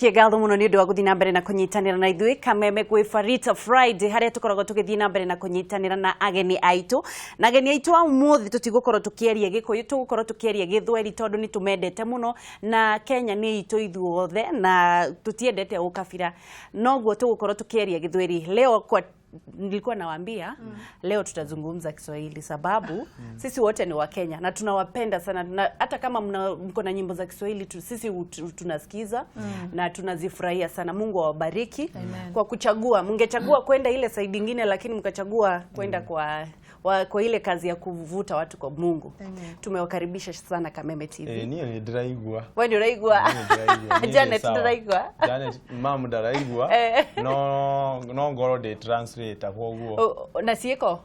Tucokie ngatho muno ni undu wa guthii na mbere na kunyitanira na ithuĩ Kameme gwĩ Farita Friday, haria tukoragwo tugithii na mbere na kunyitanira na ageni aitu. Na ageni aitu a umuthi tutigukorwo tukiaria Gikuyu, tugukorwo tukiaria Githweri tondu ni tumendete muno na Kenya ni itu ithuothe na tutiendete ukabira, noguo tugukorwo tukiaria Githweri leo. Kwa nilikuwa nawaambia, leo tutazungumza Kiswahili sababu sisi wote ni Wakenya na tunawapenda sana, na hata kama mko na nyimbo za Kiswahili sisi tunasikiza na tunazifurahia sana. Mungu awabariki kwa kuchagua. Mngechagua kwenda ile side ingine, lakini mkachagua kwenda kwa ile kazi ya kuvuta watu kwa Mungu. Amen. Tumewakaribisha sana Kameme TV. Eh, niĩ nĩ ndĩraigua. Wewe ndio uraigua? Niĩ ndĩraigua. Niĩ nĩ Janet sawa. ndaraigua. Janet mam ndaraigua, no ngorwo ndĩ translator koguo. Na ciĩko.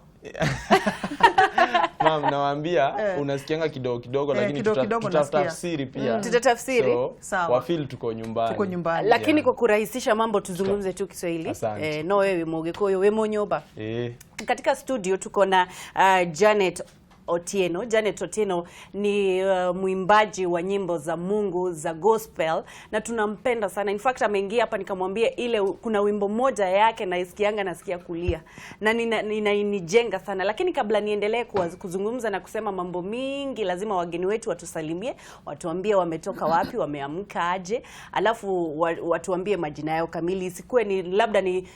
Mam, nawaambia unasikianga kidogo kidogo, lakini kidogo kidogo nasikia. tutatafsiri pia. Tutatafsiri. So, Sawa. wafeel tuko nyumbani. Tuko nyumbani. Lakini Yeah. kwa kurahisisha mambo tuzungumze tu Kiswahili. Asante. Eh, no wewe Mugikuyu wi munyumba. Eh. Katika studio tuko na Janet Otieno. Janet Otieno ni mwimbaji wa nyimbo za Mungu za gospel na tunampenda sana. In fact, ameingia hapa nikamwambia ile kuna wimbo moja yake naisikianga nasikia kulia na inanijenga sana. Lakini kabla niendelee kuzungumza na kusema mambo mingi, lazima wageni wetu watusalimie, watuambie wametoka wapi, wameamka aje, alafu watuambie majina yao kamili, isikuwe ni labda ni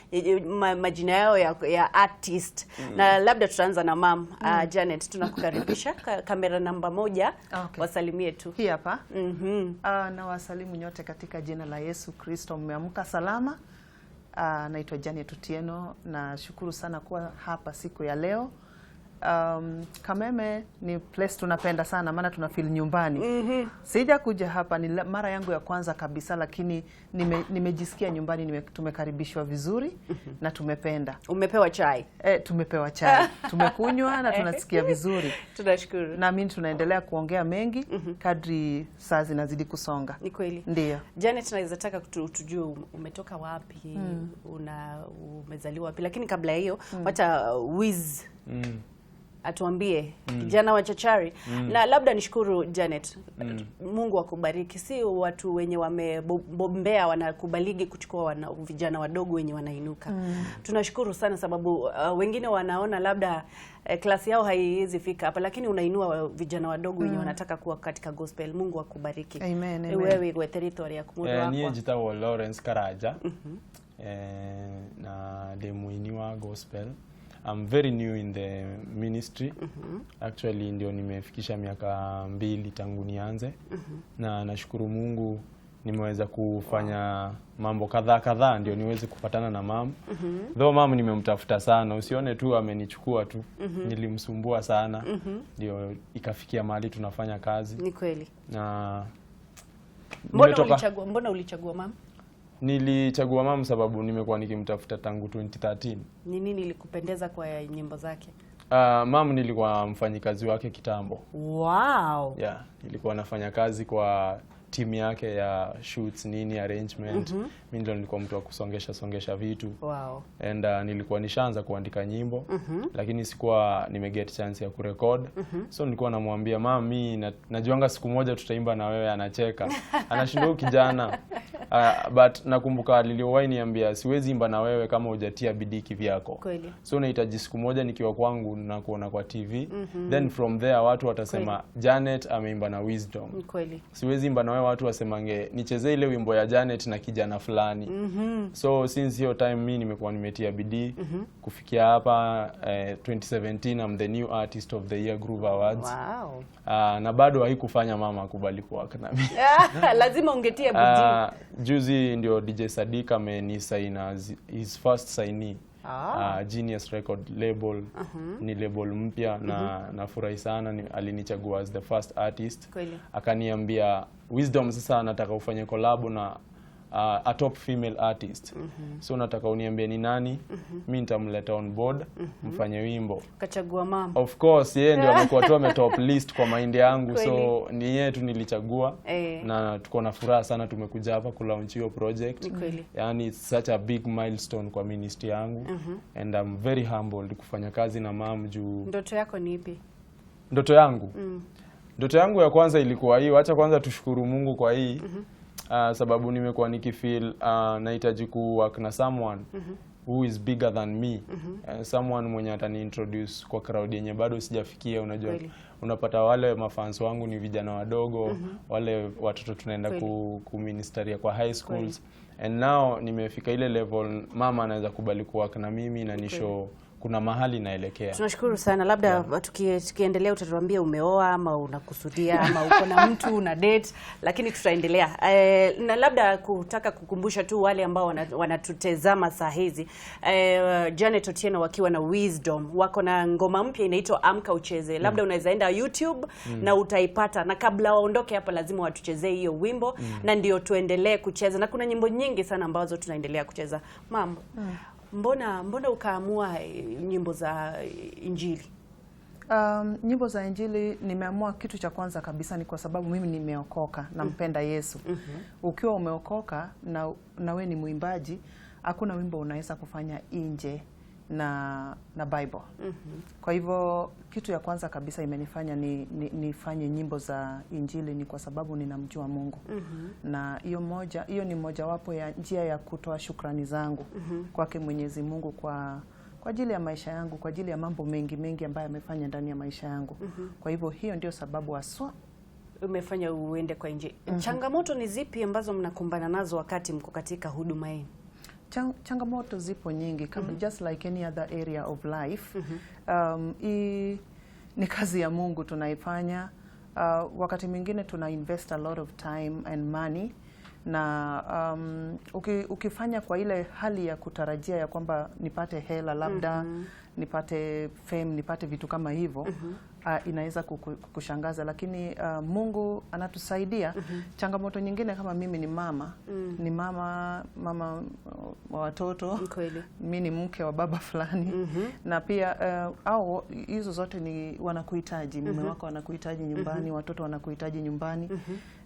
majina yao ya artist. Na labda tutaanza na mam Janet, tunakukaribisha. Kamera namba 1. Okay. Wasalimie tu. Hii hapa. Na wasalimu nyote katika jina la Yesu Kristo. Mmeamka salama? Naitwa Janet Otieno, nashukuru sana kuwa hapa siku ya leo. Kameme ni place tunapenda sana maana tuna feel nyumbani. Sija kuja hapa ni mara yangu ya kwanza kabisa, lakini nimejisikia nyumbani, tumekaribishwa vizuri na tumependa. Umepewa chai? Tumepewa chai, tumekunywa na tunasikia vizuri. Tunashukuru. Naamini tunaendelea kuongea mengi kadri saa zinazidi kusonga. Ni kweli. Ndio. Janet, naweza taka tujue umetoka wapi, umezaliwa wapi, lakini kabla ya hiyo wacha Wiz atuambie, kijana wa chachari. Na labda nishukuru Janet, Mungu akubariki. Si watu wenye wamebombea wanakubaligi kuchukua vijana wadogo wenye wanainuka. Tunashukuru sana sababu wengine wanaona labda klasi yao haiwezi fika hapa, lakini unainua vijana wadogo wenye wanataka kuwa katika gospel. Mungu akubariki. Amen, amen. Wewe gwe territory ya kumudu Eh, niĩ wakwa. njĩtagwo Lawrence Karanja, na ndĩ mũini wa gospel. I'm very new in the ministry. Actually, ndio nimefikisha miaka 2 tangu nianze, na nashukuru Mungu nimeweza kufanya mambo kadhaa kadhaa ndio niweze kupatana na mam. Though mam nimemtafuta sana, usione tu amenichukua tu, nilimsumbua sana ndio ikafikia mahali tunafanya kazi. Ni kweli. Na Mbona mbona ulichagua mam? Nilichagua mam sababu nimekuwa nikimtafuta tangu 2013. Ni nini ilikupendeza kwa nyimbo zake? Mam nilikuwa mfanyikazi wake kitambo. Yeah, nilikuwa nafanya kazi kwa timu yake ya shoots, nini, arrangement. Mi ndio nilikuwa mtu wa kusongesha songesha vitu. And nilikuwa nishaanza kuandika nyimbo, lakini sikuwa nimeget chance ya kurecord. So nilikuwa namwambia, "Mam, mi najuanga siku moja tutaimba na wewe." Anacheka, anashinda huyu kijana. But nakumbuka aliliwahi niambia, "Siwezi imba na wewe kama hujatia bidii kivyako." So nahitaji siku moja nikiwa kwangu na kuona kwa TV, then from there watu watasema Janet ameimba na Wisdom. Ni kweli. Siwezi imba na wewe watu wasemange nichezee ile wimbo ya Janet na kijana fulani. So since hiyo time mi nimekuwa nimetia bidii kufikia hapa. 2017 I'm the new artist of the year, Groove Awards. Na bado haikufanya mama akubali kuwork na mimi. Lazima ungetia bidii. Juzi ndio DJ Sadik amenisign as his first signee. Genius Record label ni label mpya na nafurahi sana alinichagua as the first artist. Akaniambia, "Wisdom, sasa nataka ufanye collab na a top female artist, so nataka uniambie ni nani, mi nitamleta on board mfanye wimbo." Kachagua mama. Of course, yeye ndio amekuwa tu ame top list kwa mind yangu, so Kweli. ni yeye tu nilichagua. Na tuko na furaha sana tumekuja hapa kulaunch hiyo project. Ni kweli. Yani it's such a big milestone kwa ministry yangu and I'm very humbled kufanya kazi na mam juu Ndoto yako ni ipi? Ndoto yangu ya kwanza ilikuwa hiyo. Acha kwanza tushukuru Mungu kwa hii. Sababu nimekuwa nikifeel nahitaji kuwork na someone who is bigger than me, someone mwenye atani introduce kwa crowd yenye bado sijafikia. Unajua, unapata wale mafans wangu ni vijana wadogo, wale watoto tunaenda kuministeria kwa high schools, and now nimefika ile level mama anaweza kubali kuwork na mimi na nishow kuna mahali naelekea. Tunashukuru sana. Labda tukiendelea utatuambia umeoa ama unakusudia ama uko na mtu una date, lakini tutaendelea. Na labda kutaka kukumbusha tu wale ambao wanatutazama saa hizi, Janet Otieno wakiwa na Wisdom wako na ngoma mpya inaitwa Amka Ucheze. Labda unaweza enda YouTube na utaipata, na kabla waondoke hapa lazima watuchezee hiyo wimbo na ndio tuendelee kucheza, na kuna nyimbo nyingi sana ambazo tunaendelea kucheza. Mambo, mbona ukaamua nyimbo za Injili? Nyimbo za Injili nimeamua, kitu cha kwanza kabisa ni kwa sababu mimi nimeokoka, nampenda Yesu. Ukiwa umeokoka na we ni mwimbaji, hakuna wimbo unaweza kufanya nje na Bible. Kwa hivyo kitu ya kwanza kabisa imenifanya nifanye nyimbo za Injili ni kwa sababu ninamjua Mungu. Na hiyo ni mojawapo ya njia ya kutoa shukrani zangu kwake Mwenyezi Mungu kwa ajili ya maisha yangu, kwa ajili ya mambo mengi mengi ambayo amefanya ndani ya maisha yangu. Kwa hivyo hiyo ndio sababu haswa umefanya uende kwa Injili. Changamoto ni zipi ambazo mnakumbana nazo wakati mko katika huduma hii? Changamoto zipo nyingi kama just like any other area of life. Ni kazi ya Mungu tunaifanya. Wakati mwingine tuna invest a lot of time and money, na ukifanya kwa ile hali ya kutarajia ya kwamba nipate hela labda, nipate fame, nipate vitu kama hivyo, inaweza kukushangaza, lakini Mungu anatusaidia. Changamoto nyingine kama mimi ni mama, ni mama wa watoto, mimi ni mke wa baba fulani, na pia au hizo zote ni wanakuhitaji, mume wako anakuhitaji nyumbani, watoto wanakuhitaji nyumbani,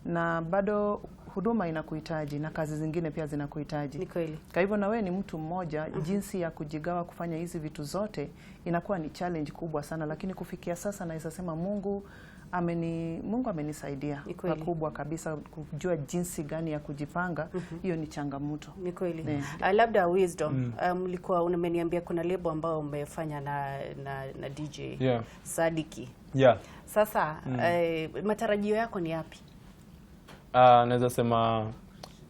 na bado huduma inakuhitaji na kazi zingine pia zinakuhitaji. Ni kweli. Kwa hivyo na wewe ni mtu mmoja, jinsi ya kujigawa kufanya hizi vitu zote inakuwa ni challenge kubwa sana, lakini kufikia sasa naweza sema Mungu amenisaidia pakubwa kabisa kujua jinsi gani ya kujipanga. Hiyo ni changamoto. Ni kweli. Labda Wisdom, mlikuwa unameniambia kuna lebo ambayo umefanya na DJ Sadiki. Sasa matarajio yako ni yapi? Naweza sema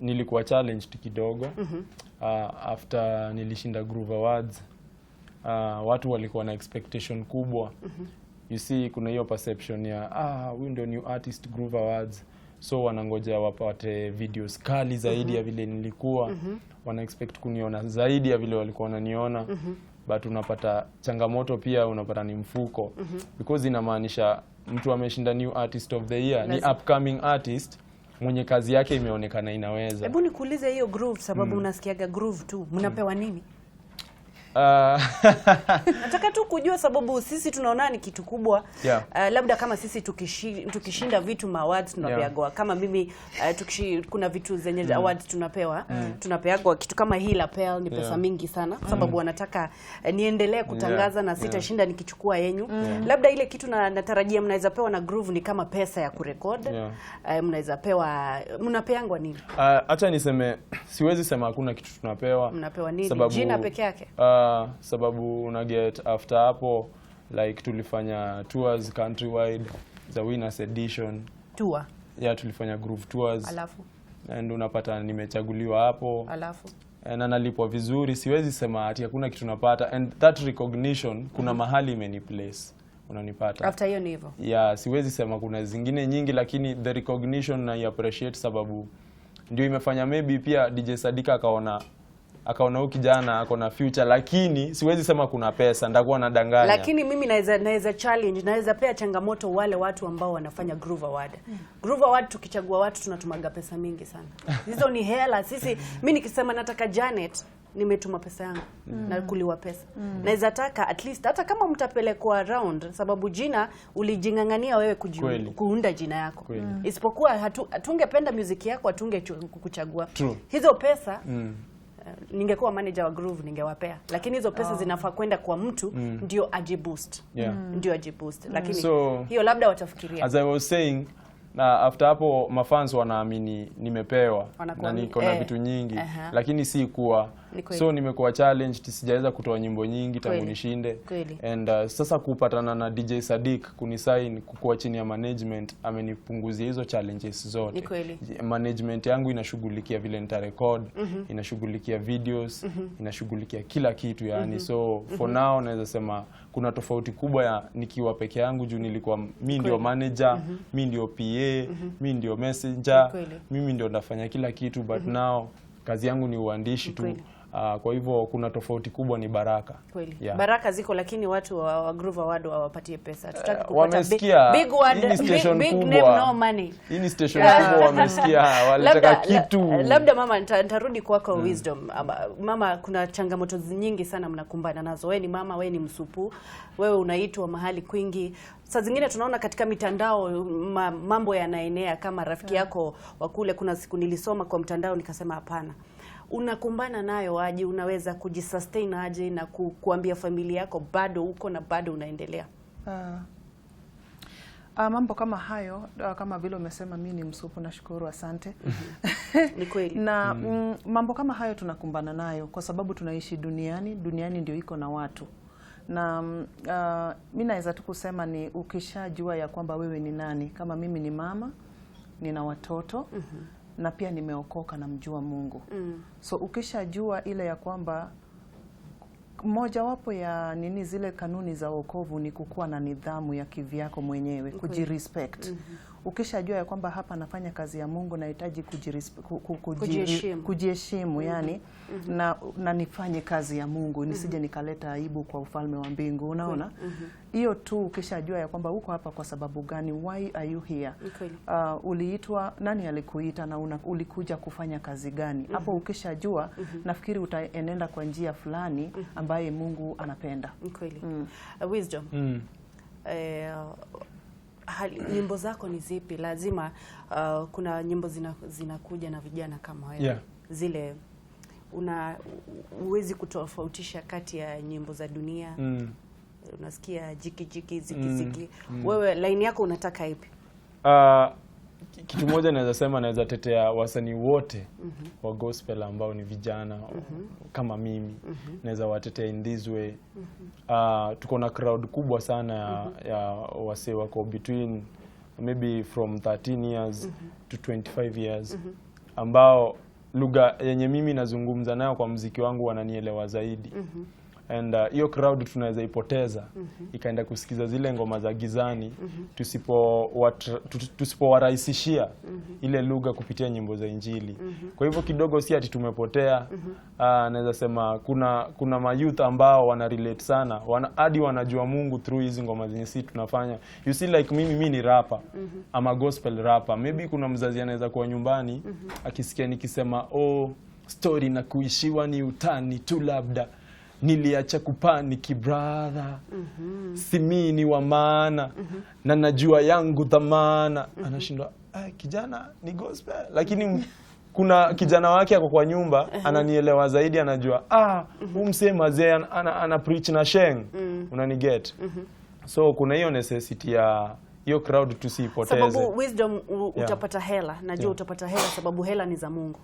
nilikuwa challenged kidogo. After nilishinda Groove Awards, watu walikuwa na expectation kubwa. You see, kuna hiyo perception ya huyu ndio new artist Groove Awards, so wanangoja wapate videos kali zaidi ya vile nilikuwa. Wana expect kuniona zaidi ya vile walikuwa wananiona. But unapata changamoto pia, unapata ni mfuko. Because inamaanisha mtu ameshinda new artist of the year, ni upcoming artist mwenye kazi yake imeonekana inaweza. Hebu nikuulize hiyo Groove, sababu unasikiaga Groove tu, mnapewa nini? Nataka tu kujua sababu sisi tunaona ni kitu kubwa. Labda kama sisi tukishinda vitu awards tunapeagwa. Kama mimi kuna vitu zenye awards tunapewa, tunapeagwa kitu kama hii lapel ni pesa mingi sana sababu wanataka niendelee kutangaza na sitashinda nikichukua yenyu. Labda ile kitu natarajia mnaweza pewa na Groove ni kama pesa ya kurekod. Mnaweza pewa, mnapeangwa nini? Acha niseme, siwezi sema hakuna kitu tunapewa. Mnapewa nini? Jina peke yake? Sababu una get after hapo, like tulifanya tours countrywide, the winners edition tour. Tulifanya Groove tours. Alafu and unapata nimechaguliwa hapo. Alafu na nalipwa vizuri, siwezi sema ati hakuna kitu napata, and that recognition kuna mahali imeni place unanipata. After hiyo ni hivyo. Siwezi sema kuna zingine nyingi, lakini the recognition na appreciate sababu ndio imefanya maybe pia DJ Sadika akaona huyu kijana ako na future, lakini siwezi sema kuna pesa, ndakuwa nadanganya. Lakini mimi naweza challenge, naweza pea changamoto wale watu ambao wanafanya Groove Award. Groove Award tukichagua watu tunatumaga pesa mingi sana. Hizo ni hela. Sisi, mimi nikisema nataka Janet, nimetuma pesa yangu na kuliwa pesa. Naweza taka at least hata kama mtapelekwa round, sababu jina ulijingangania wewe kuunda jina yako. Isipokuwa hatungependa music yako, hatunge kuchagua. Hizo pesa ningekuwa manager wa Groove ningewapea, lakini hizo pesa zinafaa kwenda kwa mtu ndio ajiboost. Ndio ajiboost. Lakini hiyo labda watafikiria. As I was saying, Na after hapo mafans wanaamini nimepewa na Wanakuamini. niko na vitu nyingi, lakini si kuwa. Ni kweli. So nimekuwa challenged, sijaweza kutoa nyimbo nyingi tangu nishinde. And sasa kupatana na DJ Sadik, kunisign, kukuwa chini ya management, amenipunguzia hizo challenges zote. Ni kweli. Management yangu inashughulikia vile nitarecord, inashughulikia videos, inashughulikia kila kitu yani. So for now naweza sema kuna tofauti kubwa ya nikiwa peke yangu, juu nilikuwa mi ndio manager, mi ndio PA, mi ndio messenger, Ni kweli. mimi ndio nafanya kila kitu, but now kazi yangu ni uandishi tu. Kwa hivyo kuna tofauti kubwa, ni baraka. Kweli. Yeah. Baraka ziko, lakini watu wa Groove Award wawapatie pesa. Tutaki kupata Wamesikia. big, big word, Hii ni station big kubwa. name, no money. Hii ni station kubwa, wamesikia, walitaka kitu. Labda mama, nitarudi kwako Wisdom. Mama, kuna changamoto nyingi sana mnakumbana nazo. Wewe ni mama, wewe ni msupu, wewe unaitwa mahali kwingi. Saa zingine tunaona katika mitandao mambo yanaenea kama rafiki yako wa kule. Kuna siku nilisoma kwa mtandao nikasema hapana. Unakumbana nayo aje? Unaweza kujisustain aje na kuambia familia yako bado uko na bado unaendelea? Mambo kama hayo, kama vile umesema mi ni msupu, nashukuru, asante. Ni kweli. Na mambo kama hayo tunakumbana nayo kwa sababu tunaishi duniani, duniani ndio iko na watu na mi naweza tu kusema ni ukishajua ya kwamba wewe ni nani, kama mimi ni mama, nina watoto na pia nimeokoka, namjua Mungu. So ukishajua ile ya kwamba mojawapo ya nini zile kanuni za wokovu ni kukuwa na nidhamu ya kivyako mwenyewe, kujirespect. Ukishajua ya kwamba hapa nafanya kazi ya Mungu, nahitaji Kujiheshimu. kujiheshimu yani, na nifanye kazi ya Mungu nisije nikaleta aibu kwa ufalme wa mbingu. Unaona hiyo tu, ukishajua ya kwamba uko hapa kwa sababu gani, why are you here? Ni kweli. Uliitwa, nani alikuita na ulikuja kufanya kazi gani? Hapo ukishajua, nafikiri utaenenda kwa njia fulani ambaye Mungu anapenda. Ni kweli. Wisdom. Nyimbo zako ni zipi? Lazima kuna nyimbo zinakuja na vijana kama wewe. Zile una huwezi kutofautisha kati ya nyimbo za dunia. Unasikia jiki jiki ziki ziki. Wewe line yako unataka ipi? Kitu moja naweza sema, naweza tetea wasanii wote wa gospel ambao ni vijana kama mimi, naweza watetea in this way. Tuko na crowd kubwa sana ya wasee wako between maybe from 13 years to 25 years, ambao lugha yenye mimi nazungumza nayo kwa mziki wangu wananielewa zaidi, and hiyo crowd tunaweza ipoteza ikaenda kusikiza zile ngoma za gizani tusipowarahisishia ile lugha kupitia nyimbo za Injili. Kwa hivyo kidogo si ati tumepotea. Naweza sema kuna mayouth ambao wana relate sana, hadi wanajua Mungu through hizi ngoma zenye sisi tunafanya. You see, like mimi, mi ni rapper. I'm a gospel rapper. Maybe kuna mzazi anaweza kuwa nyumbani akisikia nikisema, "Oh, story na kuishiwa ni utani tu, labda niliacha kupanic brother, si mi ni wa maana na najua yangu dhamana," anashindwa, "Ah, kijana ni gospel," lakini kuna kijana wake ako kwa nyumba ananielewa zaidi, anajua, "Ah, huu msee mazee ana preach na sheng." Unaniget? So kuna hiyo necessity ya hiyo crowd tusiipoteze. Sababu Wisdom, utapata hela, najua utapata hela sababu hela ni za Mungu.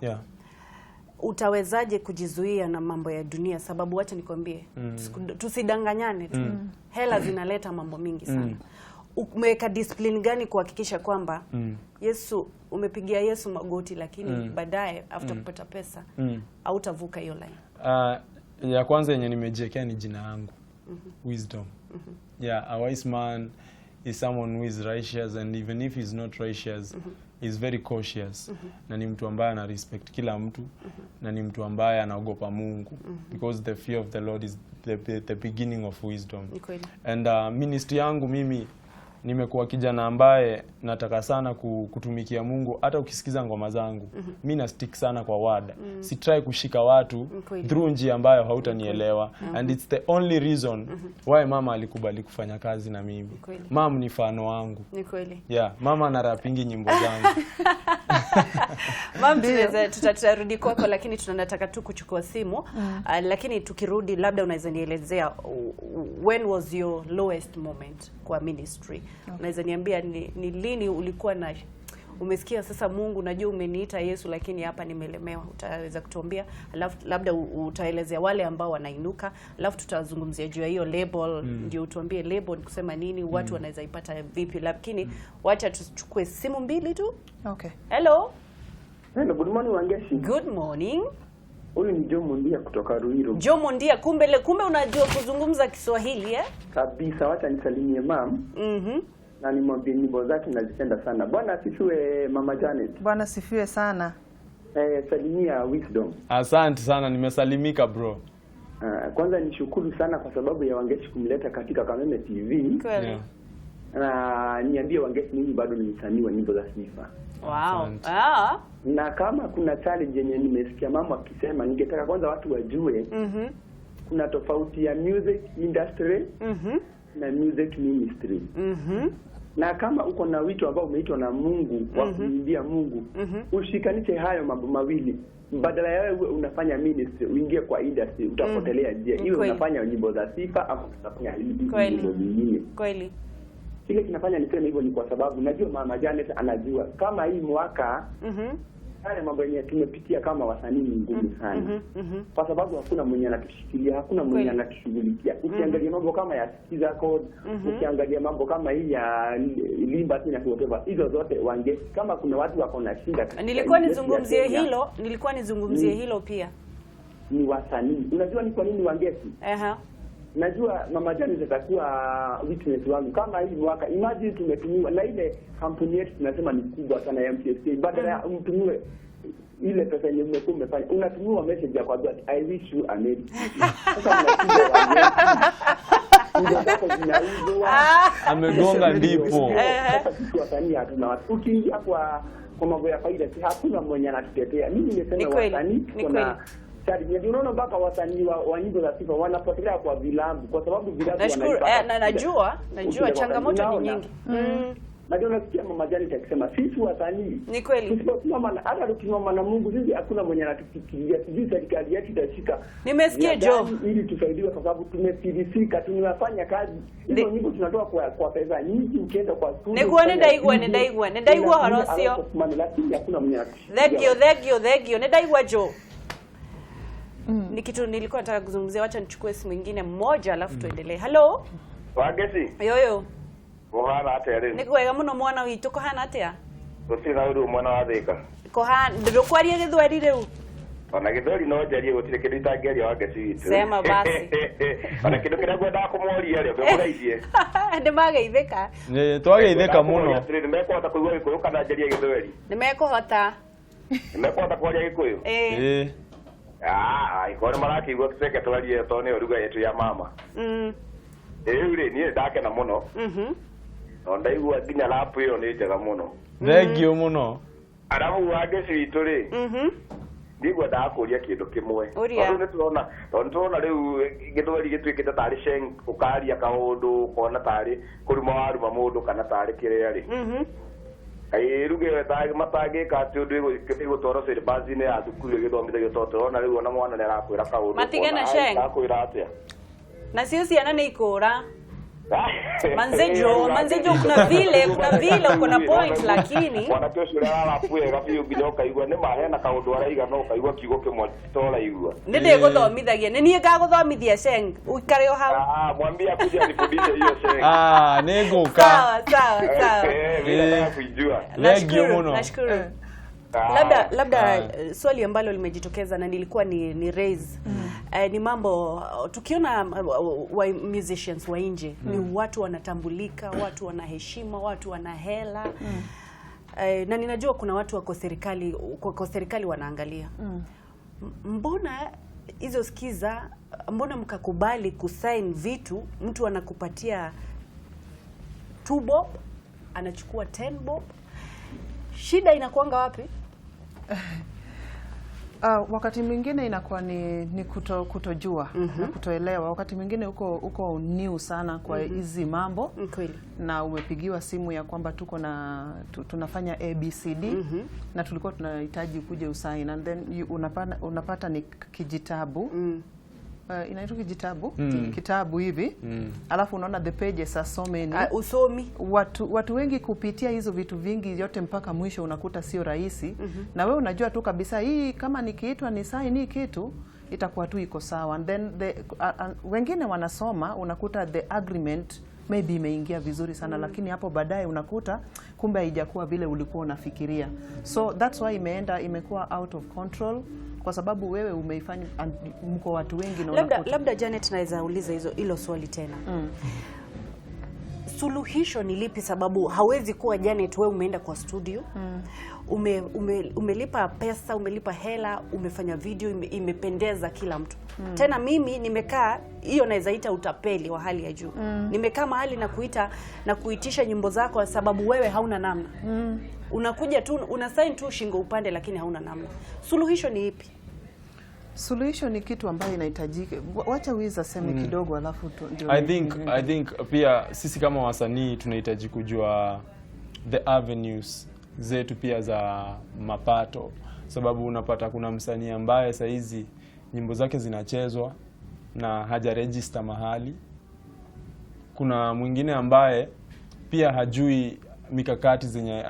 Utawezaje kujizuia na mambo ya dunia? Sababu wacha nikwambie, tusidanganyane tu, hela zinaleta mambo mingi sana. Umeweka discipline gani kuhakikisha kwamba Yesu, umepigia Yesu magoti, lakini baadaye after kupata pesa hautavuka hiyo line? Ya kwanza yenye nimejiwekea ni jina yangu, Wisdom. Yeah, a wise man is someone who is righteous, and even if he's not righteous, is very cautious, na ni mtu ambaye ana respect kila mtu, na ni mtu ambaye anaogopa Mungu, because the fear of the Lord is the beginning of wisdom. Ni kweli. And ministry yangu, mimi nimekuwa kijana ambaye nataka sana kutumikia Mungu. Hata ukisikiza ngoma zangu, mi na stick sana kwa word. Si try kushika watu through njia ambayo hautanielewa, and it's the only reason why mama alikubali kufanya kazi na mimi. Mam ni fano wangu. Ni kweli. Yeah, mama anarapingi nyimbo zangu. Mam, tutarudi kwako, lakini tunataka tu kuchukua simu. Lakini tukirudi, labda unaweza nielezea when was your lowest moment kwa ministry? Unaweza niambia ni lini ulikuwa na Umesikia sasa, Mungu najua umeniita Yesu, lakini hapa nimelemewa. Utaweza kutuambia, alafu labda utaelezea wale ambao wanainuka, alafu tutazungumzia juu ya hiyo label, ndio utuambie label ni kusema nini, watu wanaweza ipata vipi, lakini wacha tuchukue simu mbili tu. Okay. Hello. Hello, good morning Wangeshi. Good morning. Huyu ni Joe Mundia kutoka Ruiru. Joe Mondia, kumbe unajua kuzungumza Kiswahili eh? Kabisa, wacha nisalimie mam na nimwambie nyimbo zake nazipenda sana. Bwana asifiwe Mama Janet. Bwana sifiwe sana. Salimia Wisdom. Asante sana, nimesalimika bro. Kwanza nishukuru sana kwa sababu ya Wangeshi kumleta katika Kameme TV. Kweli. Yeah. Na niambie Wangeshi, mimi bado ni msanii wa nyimbo za sifa. Wow. Asante. Ah. Na kama kuna challenge yenye nimesikia mama akisema, ningetaka kwanza watu wajue kuna tofauti ya music industry na music ministry. Na kama uko na wito ambao umeitwa na Mungu wa kuimbia Mungu, ushikanishe hayo mambo mawili. Badala ya wewe unafanya ministry uingie kwa industry, utapotelea njia. Iwe unafanya nyimbo za sifa ama unafanya nyimbo zingine. Kweli. Kile kinafanya niseme hivyo ni kwa sababu najua Mama Janet anajua kama hii mwaka yale mambo yenye tumepitia kama wasanii ni ngumu sana, kwa sababu hakuna mwenye anatushikilia, hakuna mwenye anatushughulikia. Ukiangalia mambo kama ya Sikiza Code, ukiangalia mambo kama hii ya Limba na whatever, hizo zote Wangeshi, kama kuna watu wako na shida, Nilikuwa nizungumzie hilo, nilikuwa nizungumzie hilo pia. Ni wasanii. Unajua ni kwa nini Wangeshi? Najua Mama Janet atakuwa witness wangu kama hii mwaka. Imagine tumetumiwa na ile kampuni yetu tunasema ni kubwa sana ya MTSK, badala ya mtumiwe ile pesa yenye umekuwa umefanya, unatumiwa message ya kwambia I wish you a merry Christmas. Sasa mnakuja zako zinauzwa. Amegonga ndipo. Sasa sisi wasanii hatuna watu. Ukiingia kwa mambo ya faida, si hakuna mwenye anatutetea. Mimi nimesema wasanii kuna ndio unaona mpaka wasanii wa nyimbo za sifa wanapotelea kwa vilabu, kwa sababu vilabu wanaipata. Na najua changamoto ni nyingi. Najua unasikia Mama Janet akisema sisi wasanii ni kweli, tusiposimama, hata tukisimama na Mungu sisi hakuna mwenye anatufikiria. Sijui serikali yetu itashika. Nimesikia Joe, ili tusaidiwe kwa sababu tumefilisika, tumefanya kazi hizo nyimbo tunatoa kwa pesa nyingi, ukienda kwa studio niguo nĩ ndaigua horo ũcio, lakini hakuna mwenye anatufikiria. Thengio nĩ ndaigua Joe. Ni kitu nilikuwa nataka kuzungumzia, wacha nichukue simu nyingine moja alafu tuendelee. Hello. Wangeci. Yoyo. Kuhana atia riu? Ni kwega muno mwana witu, kuhana atia? Gutiri na uru mwana wa Thika. Kuhana ndukwaria githweri riu? Ona githweri no njarie, gutiri kindu itangiaria Wangeci witu. Sema basi. Ona kindu kiria ngwendaga kumuria ri, ngimugeithie. Nimageithika. Twageithika muno. Nimekuhota kuigua Gikuyu kana njarie githweri? Nimekuhota. Nimekuhota kwaria Gikuyu? Eh. Iko nĩ marakĩigua tũceke twarie tondũ nĩyo ruga yetu ya mama. Rĩu rĩ niĩ ndakena mũno. No ndaigua nginya rap ĩyo nĩ njega mũno. Thengio mũno. Arabu Wangeci witũ rĩ, niĩ ngwendaga kũria kĩndũ kĩmwe. Tondũ nĩtũrona rĩu gĩthweri gĩtuĩkĩte tarĩ sheng, ũkaria kaũndũ ũkona tarĩ kũruma waruma mũndũ kana tarĩ kĩrĩa rĩ. Ruge matangĩka atĩ ũndũ ĩgũtwarwo syllabus-inĩ ya thukuru ĩgĩthomithagio, tondũ tũrona rĩu ona mwana nĩ arakwĩra kaũndũ. Matigana sheng. Arakwĩra atĩa? Nacio ciana nĩ ikũra. Manzejo kuna vile uko na point, lakini mwanake ũcio ũrĩa arapu wega biũ nginya ũkaigua nĩ ma hena kaũndũ araiga no ũkaigua kiugo kĩmwe toraigua. Nĩ ndĩgũthomithagia, nĩ niĩ ngagũthomithia sheng, ũikare o hau. Mwambie akuje anifundishe hiyo sheng. Nĩ ngũka. Sawa. Mimi nataka kuijua. Nashukuru. Labda swali ambalo limejitokeza na nilikuwa ni raise ni mambo tukiona wa musicians wa nje ni watu wanatambulika, watu wana heshima, watu wana hela. Na ninajua kuna watu wako serikali, kwa serikali wanaangalia. Mbona hizo Skiza, mbona mkakubali kusign vitu, mtu anakupatia 2 bob, anachukua 10 bob? Shida inakuanga wapi? Wakati mwingine inakuwa ni kutojua na kutoelewa. Wakati mwingine uko new sana kwa hizi mambo. Kweli. Na umepigiwa simu ya kwamba tuko na tunafanya ABCD na tulikuwa tunahitaji kuja usain, and then you unapata ni kijitabu. inaitwa kijitabu, kitabu hivi, alafu unaona the pages are so many. Usomi Watu wengi kupitia hizo vitu vingi yote mpaka mwisho unakuta sio rahisi. Na wewe unajua tu kabisa hii kama nikiitwa ni sign hii kitu itakuwa tu iko sawa. And then wengine wanasoma, unakuta the agreement maybe imeingia vizuri sana, lakini hapo baadaye unakuta kumbe haijakuwa vile ulikuwa unafikiria. So that's why imekuwa out of control, kwa sababu wewe umeifanya, mko watu wengi na labda Janet naweza uliza hilo swali tena. Suluhisho ni lipi? Sababu hawezi kuwa Janet wewe umeenda kwa studio, umelipa pesa, umelipa hela, umefanya video, imependeza kila mtu. Tena mimi nimekaa, hiyo naweza ita utapeli wa hali ya juu. Nimekaa mahali na kuitisha nyimbo zako sababu wewe hauna namna. Unakuja tu una sign tu shingo upande, lakini hauna namna. Suluhisho ni ipi? Suluhisho ni kitu ambayo inahitajika. Wacha Wiz aseme kidogo alafu ndio. I think pia sisi kama wasanii tunahitaji kujua the avenues zetu pia za mapato, sababu unapata kuna msanii ambaye saa hizi nyimbo zake zinachezwa na hajaregister mahali. Kuna mwingine ambaye pia hajui mikakati zenye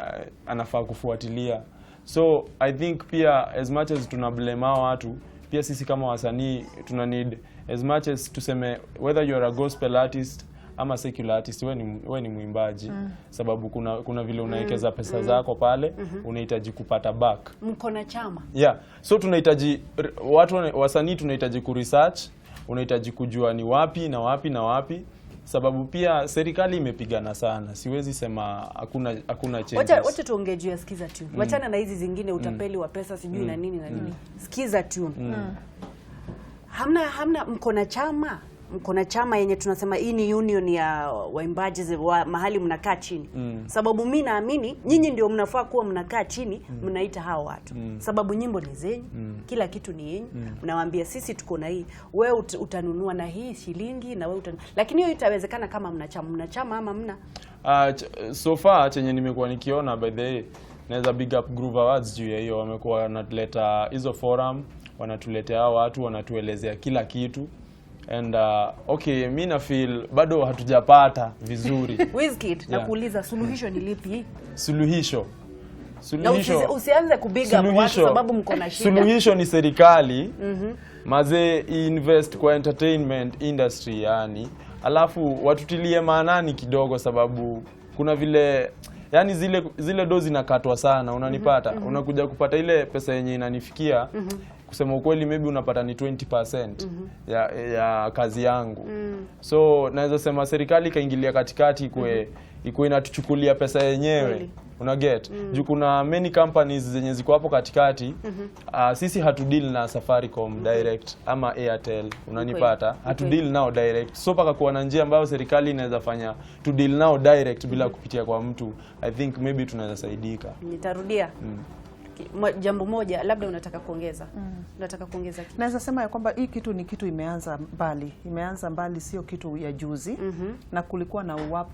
anafaa kufuatilia. So I think pia as much as tuna blame hao watu, pia sisi kama wasanii tuna need, as much as tuseme whether you are a gospel artist ama secular artist, wewe ni mwimbaji, sababu kuna vile unawekeza pesa zako pale, unahitaji kupata back. Mko na chama. Yeah. So tunahitaji watu wasanii tunahitaji ku research, unahitaji kujua ni wapi na wapi na wapi, sababu pia serikali imepigana sana. Siwezi sema hakuna changes. Wacha tuongee juu ya Skiza Tune. Wachana na hizi zingine utapeli wa pesa sijui na nini na nini. Skiza Tune. Hamna mko na chama. Mko na chama yenye tunasema hii ni union ya waimbaji wa mahali mnakaa chini. Sababu mimi naamini nyinyi ndio mnafaa kuwa mnakaa chini, mnaita hao watu. Sababu nyimbo ni zenyu, kila kitu ni yenyu. Mnawaambia sisi tuko na hii, wewe utanunua na hii shilingi na wewe lakini hiyo itawezekana kama mna chama ama mna. So far chenye nimekuwa nikiona, by the way, naweza big up Groove Awards juu ya hiyo. Wamekuwa wanatuleta hizo forum, wanatuletea watu, wanatuelezea kila kitu. And okay, mimi na feel bado hatujapata vizuri. Wizkid, nakuuliza suluhisho ni lipi? Suluhisho. Usianze kubiga watu sababu mko na shida. Suluhisho ni serikali maze invest kwa entertainment industry yani, alafu watutilie maanani kidogo, sababu kuna vile yani zile dozi zinakatwa sana, unanipata? Unakuja kupata ile pesa yenye inanifikia, kusema ukweli maybe unapata ni 20% ya kazi yangu. So naweza sema serikali kaingilia katikati ikuwe inatuchukulia pesa yenyewe. Una get? Juu kuna many companies zenye ziko hapo katikati. Sisi hatudeal na Safaricom direct ama Airtel, unanipata? Hatudeal nao direct. So paka kuwa na njia ambayo serikali inaweza fanya to deal nao direct bila kupitia kwa mtu, I think maybe tunaweza saidika. Nitarudia. Jambo moja labda unataka kuongeza. Unataka kuongeza kitu? Naweza sema ya kwamba hii kitu ni kitu imeanza mbali. Imeanza mbali, sio kitu ya juzi. Na kulikuwa na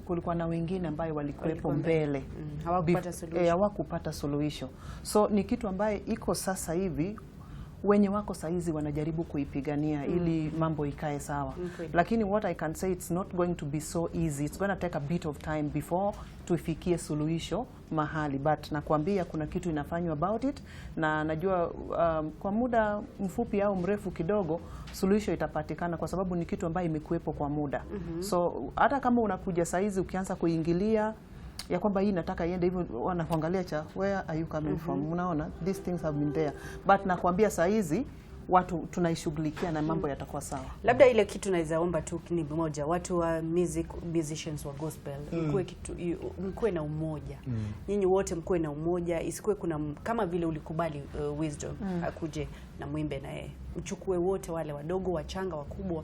kulikuwa na wengine ambayo walikuwepo mbele. Hawakupata suluhisho. Hawakupata suluhisho. So ni kitu ambaye iko sasa hivi, wenye wako saizi wanajaribu kuipigania ili mambo ikae sawa. Lakini what I can say, it's not going to be so easy. It's going to take a bit of time before tuifikie suluhisho mahali. But nakwambia kuna kitu inafanywa about it, na najua kwa muda mfupi au mrefu kidogo suluhisho itapatikana, kwa sababu ni kitu ambayo imekuwepo kwa muda. So hata kama unakuja saizi ukianza kuingilia ya kwamba hii nataka iende hivyo, wanakuangalia cha where are you coming from? Unaona, these things have been there. But nakwambia saa hizi watu tunaishughulikia na mambo yatakuwa sawa. Labda ile kitu naweza omba tu ni moja, watu wa musicians wa gospel, mkuwe kitu, mkuwe na umoja. Nyinyi wote mkuwe na umoja, isikuwe kuna kama vile ulikubali Wisdom akuje na mwimbe na yeye. Mchukue wote wale wadogo, wachanga, wakubwa.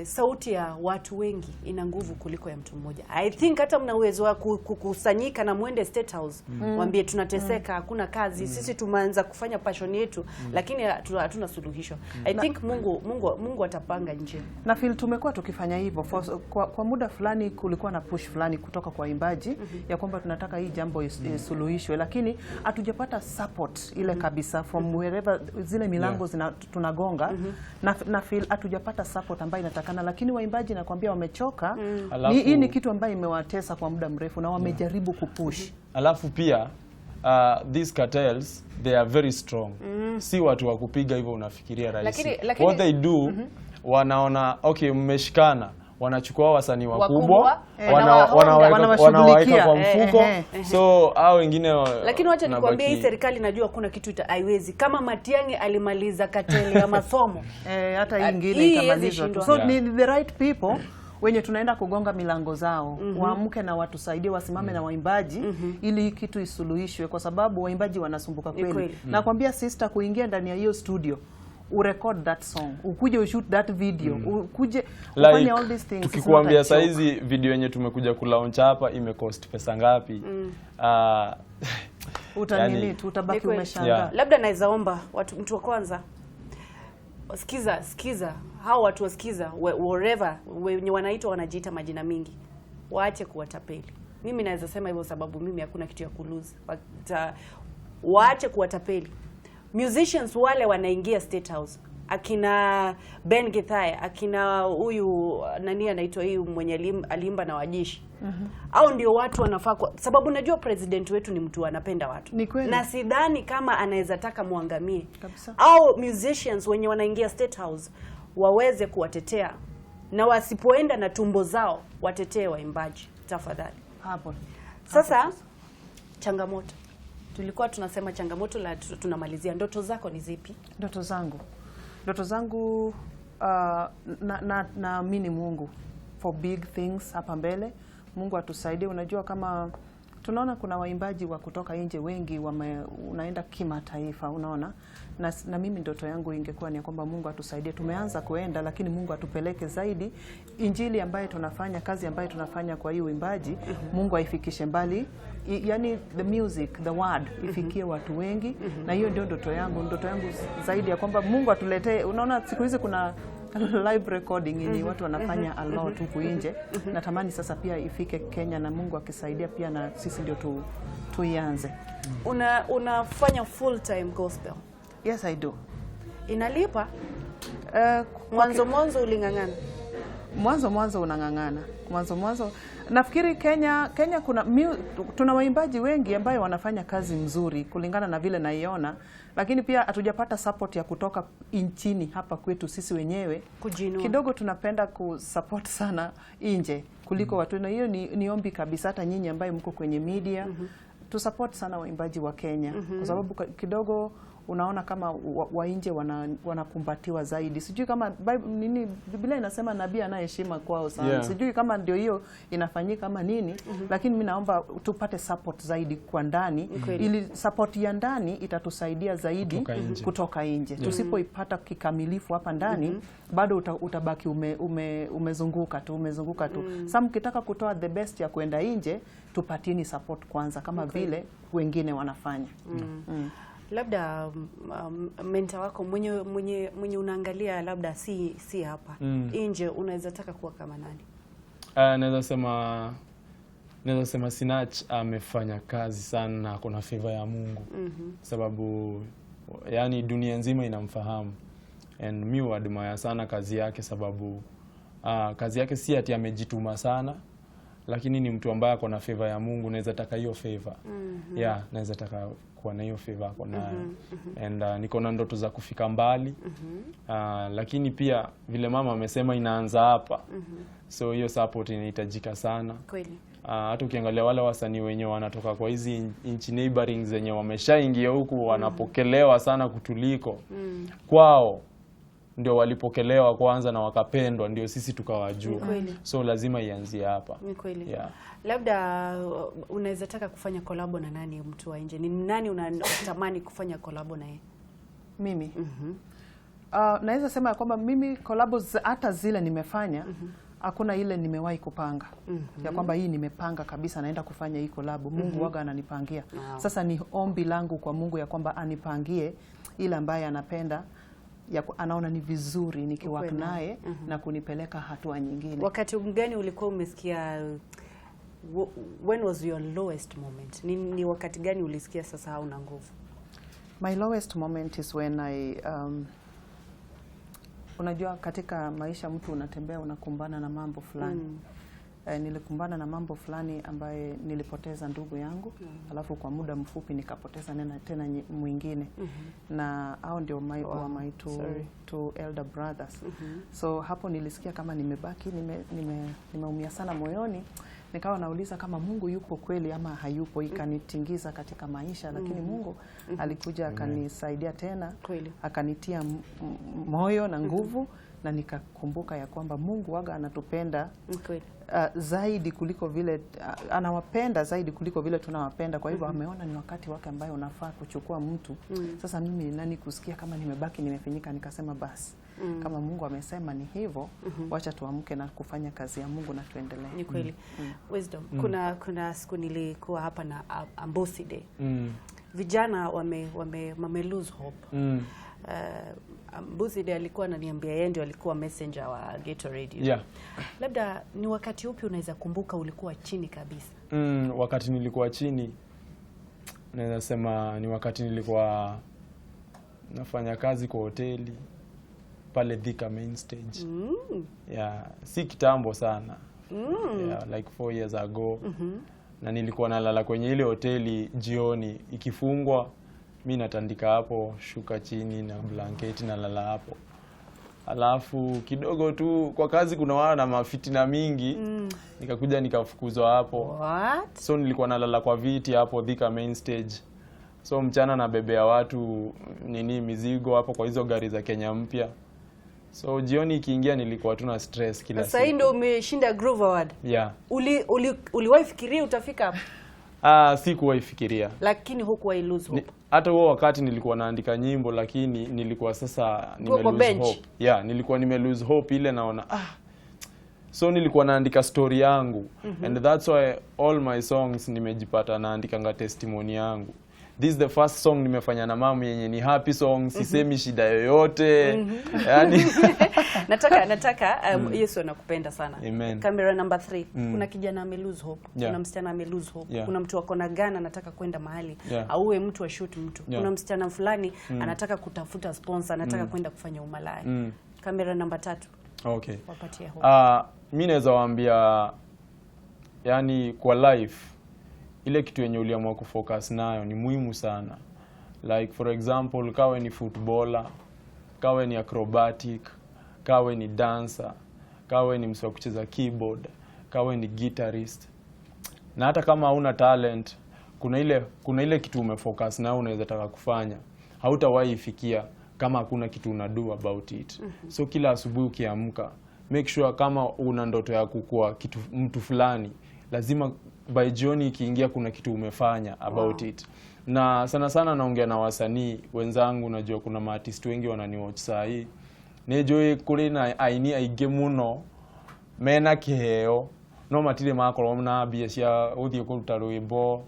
Sauti ya watu wengi ina nguvu kuliko ya mtu mmoja. I think hata mna uwezo wa kukusanyika na muende State House, waambie tunateseka, hakuna kazi, sisi tumeanza kufanya passion yetu, lakini hatuna suluhisho. I think Mungu atapanga njia. Na feel tumekuwa tukifanya hivyo kwa muda fulani. Kulikuwa na push fulani kutoka kwa waimbaji ya kwamba tunataka hii jambo isuluhishwe, lakini hatujapata support ile kabisa from wherever zile milango tunagonga. Na feel hatujapata support ambayo inatakana, lakini waimbaji nakwambia wamechoka. Hii ni kitu ambayo imewatesa kwa muda mrefu na wamejaribu kupush. Alafu pia these cartels, they are very strong. Si watu wa kupiga hivyo unafikiria rahisi. What they do, wanaona okay, mmeshikana, wanachukua wasanii wakubwa, wanawaweka kwa mfuko. So hao wengine, Lakini wacha nikwambie, hii serikali najua kuna kitu haiwezi. Kama Matiang'i alimaliza kateli ya masomo, hata hii ingine itamalizwa tu. So ni the right people wenye tunaenda kugonga milango zao, waamke na watusaidie, wasimame na waimbaji ili hii kitu isuluhishwe, kwa sababu waimbaji wanasumbuka kweli. Nakwambia sister, kuingia ndani ya hiyo studio, urecord that song, ukuje ushoot that video, ukuje ufanye all these things. Tukikuambia saizi video yenye tumekuja kulaunch hapa imecost pesa ngapi, utanini tu utabaki umeshangaa. Labda naweza omba watu, mtu wa kwanza sikiza hao watu wasikiza, wherever wenye wanaitwa wanajiita majina mingi, waache kuwatapeli. Mimi naweza sema hivyo sababu mimi hakuna kitu ya kulose. Waache kuwatapeli musicians wale wanaingia State House, akina Ben Githaya, akina huyu nani anaitwa huyu mwenye alimba na wajeshi. Au ndio watu wanafaa, sababu najua president wetu ni mtu anapenda watu, na sidhani kama anaweza taka muangamie. Au musicians wenye wanaingia State House waweze kuwatetea, na wasipoenda na tumbo zao watetee waimbaji tafadhali. Hapo sasa changamoto tulikuwa tunasema, changamoto la tunamalizia, ndoto zako ni zipi? Ndoto zangu naamini Mungu for big things hapa mbele. Mungu atusaidie. Unajua kama tunaona kuna waimbaji wa kutoka nje wengi unaenda kimataifa, unaona. Na mimi ndoto yangu ingekuwa ni kwamba Mungu atusaidie. Tumeanza kuenda, lakini Mungu atupeleke zaidi. Injili ambayo tunafanya, kazi ambayo tunafanya kwa hii uimbaji, Mungu aifikishe mbali. Yani the music, the word ifikie watu wengi. Na hiyo ndio ndoto yangu. Ndoto yangu zaidi ya kwamba Mungu atuletee. Unaona siku hizi kuna live recording ni watu wanafanya a lot huku nje. Natamani sasa pia ifike Kenya, na Mungu akisaidia pia na sisi ndio tuianze. Unafanya full time gospel? Yes, I do. Inalipa? Mwanzo uling'ang'ana? Mwanzo unang'ang'ana. Mwanzo nafikiri Kenya kuna tuna waimbaji wengi ambayo wanafanya kazi mzuri kulingana na vile naiona, lakini pia hatujapata support ya kutoka nchini hapa kwetu sisi wenyewe. Kujinua. Kidogo tunapenda kusupport sana nje kuliko watu, na hiyo ni ombi kabisa hata nyinyi ambayo mko kwenye media, tu support sana waimbaji wa Kenya, kwa sababu kidogo unaona kama wa nje wanakumbatiwa zaidi. Sijui kama nini Biblia inasema nabii anaheshima kwao sana. Sijui kama ndio hiyo inafanyika kama nini, lakini mimi naomba tupate support zaidi kwa ndani, ili support ya ndani itatusaidia zaidi kutoka nje. Tusipoipata kikamilifu hapa ndani, bado utabaki umezunguka tu, Sasa mkitaka kutoa the best ya kwenda nje, tupatieni support kwanza kama vile wengine wanafanya. Labda mentor wako mwenye unaangalia labda si hapa nje, unaweza taka kuwa kama nani? Naweza sema Sinach amefanya kazi sana na kuna favor ya Mungu. Sababu yani dunia nzima inamfahamu, and mi admire sana kazi yake, sababu kazi yake si ati amejituma sana, lakini ni mtu ambaye ako na favor ya Mungu. Naweza taka hiyo favor. Yeah, naweza taka kuwa na hiyo favor ako nayo. And niko na ndoto za kufika mbali. Lakini pia vile mama amesema inaanza hapa. So hiyo support inahitajika sana. Kweli. Hata ukiangalia wale wasanii wenyewe wanatoka kwa hizi nchi neighboring zenye wameshaingia huku, wanapokelewa sana kutuliko. Kwao ndio walipokelewa kwanza na wakapendwa, ndio sisi tukawajua. So lazima ianzie hapa. Ni kweli. Yeah. Labda unaweza taka kufanya collab na nani mtu wa nje? Ni nani unatamani kufanya collab naye? Mimi? Naweza sema ya kwamba mimi collabs hata zile nimefanya, hakuna ile nimewahi kupanga ya kwamba hii nimepanga kabisa naenda kufanya hii collab. Mungu waga ananipangia. Wow. Sasa ni ombi langu kwa Mungu ya kwamba anipangie ile ambaye anapenda ya anaona ni vizuri nikiwork naye na kunipeleka hatua nyingine. Wakati mgani ulikuwa umesikia, when was your lowest moment? Ni wakati gani ulisikia sasa hauna nguvu? My lowest moment is when I unajua katika maisha mtu unatembea unakumbana na mambo fulani. Nilikumbana na mambo fulani ambaye nilipoteza ndugu yangu, alafu kwa muda mfupi nikapoteza tena mwingine. Na hao ndio my two elder brothers. So hapo nilisikia kama nimebaki, nimeumia sana moyoni. Nikawa nauliza kama Mungu yupo kweli ama hayupo, ikanitingiza katika maisha, lakini Mungu alikuja akanisaidia tena. Kweli. Akanitia moyo na nguvu, na nikakumbuka ya kwamba Mungu waga anatupenda zaidi kuliko vile anawapenda zaidi kuliko vile tunawapenda. Kwa hivyo ameona ni wakati wake ambaye unafaa kuchukua mtu. Sasa mimi ni nani kusikia kama nimebaki nimefinyika? Nikasema basi, kama Mungu amesema ni hivyo, wacha tuamke na kufanya kazi ya Mungu na tuendelee. Ni kweli. Wisdom, kuna siku nilikuwa hapa na Amboside. Vijana wame lose hope. Amboside alikuwa ananiambia yeye ndio alikuwa messenger wa Ghetto Radio. Yeah. Labda ni wakati upi unaweza kumbuka ulikuwa chini kabisa? Wakati nilikuwa chini, naweza sema ni wakati nilikuwa nafanya kazi kwa hoteli pale Thika main stage. Yeah, si kitambo sana. Yeah, like 4 years ago. Na nilikuwa nalala kwenye ile hoteli jioni ikifungwa, mi natandika hapo shuka chini na blanketi nalala hapo. Alafu kidogo tu kwa kazi kuna wana na mafitina mingi, nikakuja nikafukuzwa hapo. What? So nilikuwa nalala kwa viti hapo Thika main stage. So mchana nabebea watu nini mizigo hapo kwa hizo gari za Kenya mpya. So jioni ikiingia nilikuwa tu na stress kila siku. Sasa hii ndio umeshinda Groove Award. Yeah. Uliwahi fikiria utafika hapo? Sikuwahi fikiria. Lakini hukuwahi lose hope. Hata huo wakati nilikuwa naandika nyimbo, lakini nilikuwa sasa nime lose hope. Yeah, nilikuwa nime lose hope ile naona So nilikuwa naandika story yangu. And that's why all my songs nimejipata naandikanga testimony yangu. This is the first song nimefanya na mamu yenye ni happy song, sisemi shida yoyote. Yani nataka Yesu anakupenda sana. Amen. Camera number 3. Kuna kijana ame lose hope, Yeah. kuna msichana ame lose hope, Yeah. kuna mtu ako na gana anataka kwenda mahali, Yeah. auwe mtu ashoot mtu. Yeah. Kuna msichana fulani anataka kutafuta sponsor, anataka kwenda kufanya umalaya. Camera number 3. Okay. Wapatie hope. Mimi naweza waambia, yani kwa life ile kitu yenye uliamua kufocus nayo ni muhimu sana. Like for example, kawe ni footballer, kawe ni acrobatic, kawe ni dancer, kawe ni mswa kucheza keyboard, kawe ni guitarist. Na hata kama hauna talent, kuna ile kitu umefocus nayo unaweza taka kufanya, hautawahi ifikia kama hakuna kitu unadu about it. So kila asubuhi ukiamka, make sure kama una ndoto ya kukua kitu mtu fulani, lazima by jioni ikiingia kuna kitu umefanya about it. Na sana sana naongea na wasanii wenzangu, najua kuna maartist wengi wananiwatch saa hii. Nijui kuri na aini aingĩ mũno mena kĩheo no matirĩ makorwo na mbia cia gũthiĩ kũruta rwĩmbo,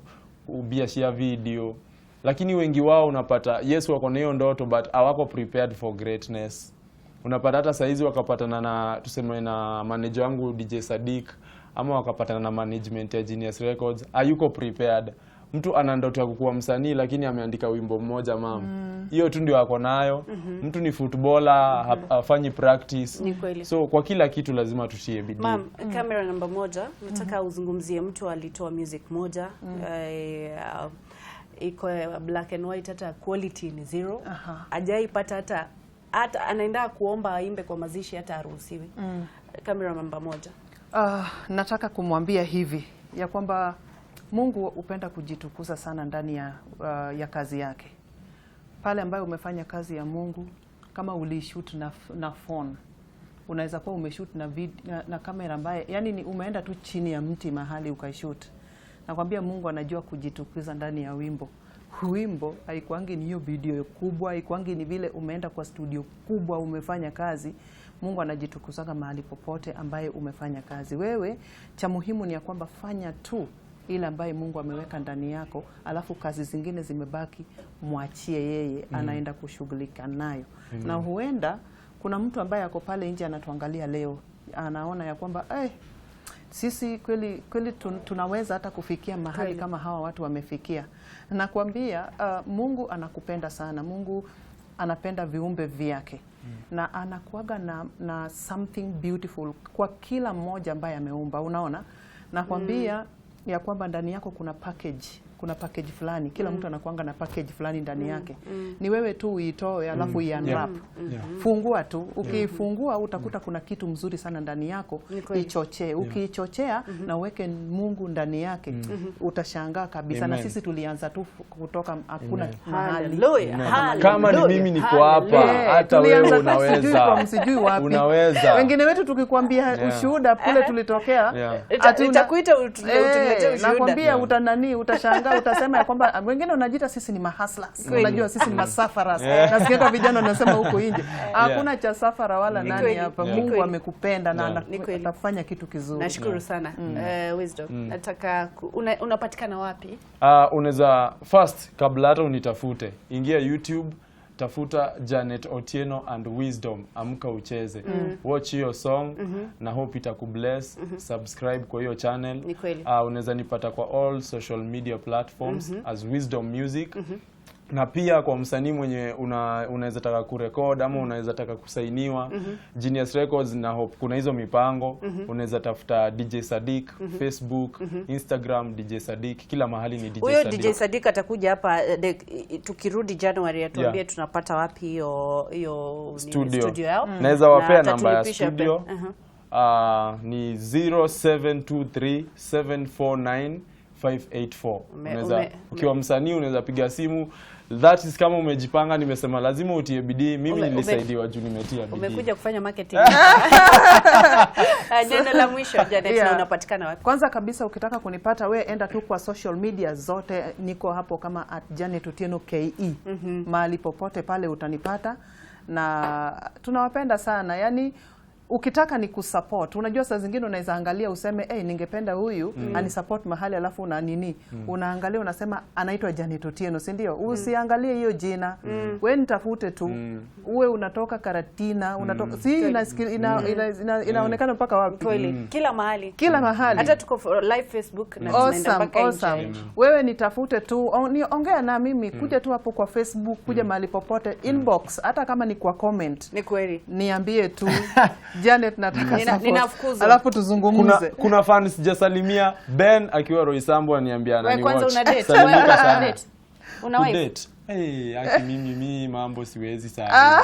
mbia cia video, lakini wengi wao unapata yes wako na hiyo ndoto but hawako prepared for greatness. Unapata hata saizi wakapatana na tuseme na manager wangu DJ Sadik, ama wakapatana na management ya Genius Records, hayuko prepared. Mtu ana ndoto ya kukuwa msanii lakini ameandika wimbo mmoja mama. Hiyo tu ndio ako nayo. Mtu ni footballer, hafanyi practice. Ni kweli. So kwa kila kitu lazima tutie bidii. Ma'am, camera namba 1, nataka uzungumzie mtu alitoa music moja, iko black and white, hata quality ni zero. Hajaipata hata anaenda kuomba aimbe kwa mazishi hata haruhusiwi. Camera namba 1. Nataka kumwambia hivi ya kwamba Mungu hupenda kujitukuza sana ndani ya kazi yake. Pale ambayo umefanya kazi ya Mungu, kama ulishoot na phone, unaweza kuwa umeshoot na kamera ambaye, yani ni umeenda tu chini ya mti mahali ukaishoot. Nakwambia Mungu anajua kujitukuza ndani ya wimbo. Wimbo haikuangi ni hiyo video kubwa, haikuangi ni vile umeenda kwa studio kubwa umefanya kazi. Mungu anajitukuzaga mahali popote ambaye umefanya kazi. Wewe cha muhimu ni ya kwamba fanya tu ile ambaye Mungu ameweka ndani yako, alafu kazi zingine zimebaki, mwachie yeye, anaenda kushughulika nayo. Na huenda kuna mtu ambaye ako pale nje anatuangalia leo, anaona ya kwamba sisi kweli kweli tunaweza hata kufikia mahali kama hawa watu wamefikia. Nakwambia Mungu anakupenda sana. Mungu anapenda viumbe vyake. Na anakuaga na something beautiful kwa kila mmoja ambaye ameumba. Unaona? Nakwambia ya kwamba ndani yako kuna package. Kuna package fulani. Kila mtu anakuanga na package fulani ndani yake. Ni wewe tu uitoe alafu i-unwrap. Fungua tu. Ukiifungua utakuta kuna kitu mzuri sana ndani yako. Ichochee. Ukiichochea na uweke Mungu ndani yake, utashangaa kabisa. Na sisi tulianza tu kutoka hakuna mahali. Hallelujah. Kama ni mimi niko hapa, hata wewe unaweza. Sijui wapi. Unaweza. Wengine wetu tukikwambia ushuhuda kule tulitokea, Itakuita utuletee ushuhuda. Nakwambia utanani, utashangaa, utasema ya kwamba wengine wanajiita sisi ni mahustlers. Unajua sisi ni masafaras. Nasikia kwa vijana wanasema huko nje. Hakuna cha safara wala nani hapa. Mungu amekupenda na atafanya kitu kizuri. Nashukuru sana. Wisdom. Nataka unapatikana wapi? Unaweza first kabla hata unitafute, ingia YouTube, tafuta Janet Otieno and Wisdom, Amka Ucheze. Watch hiyo song na hope itakubless. Subscribe kwa hiyo channel. Unaweza nipata kwa all social media platforms as Wisdom Music. Na pia kwa msanii mwenye unaweza taka kurecord ama unaweza taka kusainiwa, Genius Records na hope kuna hizo mipango. Unaweza tafuta DJ Sadik, Facebook, Instagram DJ Sadik, kila mahali ni DJ Huyo Sadik. DJ Sadik atakuja hapa tukirudi January atuambie tunapata wapi hiyo studio yao. Naweza wapea namba ya studio. Ni 0723 749 584. Unaweza ukiwa msanii unaweza piga simu. That is kama umejipanga, nimesema lazima utie bidii. Mimi nilisaidiwa juu nimetia bidii. Umekuja kufanya marketing. Neno la mwisho Janet, na unapatikana wapi? Kwanza kabisa ukitaka kunipata we enda tu kwa social media zote, niko hapo kama @JanetOtienoKE. Mahali popote pale utanipata, na tunawapenda sana. Yani ukitaka ni kusupport, unajua saa zingine unaweza angalia useme ningependa huyu anisupport mahali, alafu una nini? Unaangalia unasema anaitwa Janet Otieno, si ndio? Usiangalie hiyo jina. Wewe nitafute tu. Uwe unatoka Karatina, unatoka si inaonekana mpaka wapi? Kweli. Kila mahali. Kila mahali. Hata tuko live Facebook na tunaenda mpaka nje. Wewe nitafute tu, ongea na mimi, kuja tu hapo kwa Facebook, kuja mahali popote, inbox, hata kama ni kwa comment. Ni kweli. Niambie tu Janet nataka support. Alafu tuzungumze. Kuna fans sijasalimia, Ben akiwa Roysambu aniambia anani watch. Kwanza una date. Wewe una date. Una wife? Hey, aki mimi mambo siwezi sana.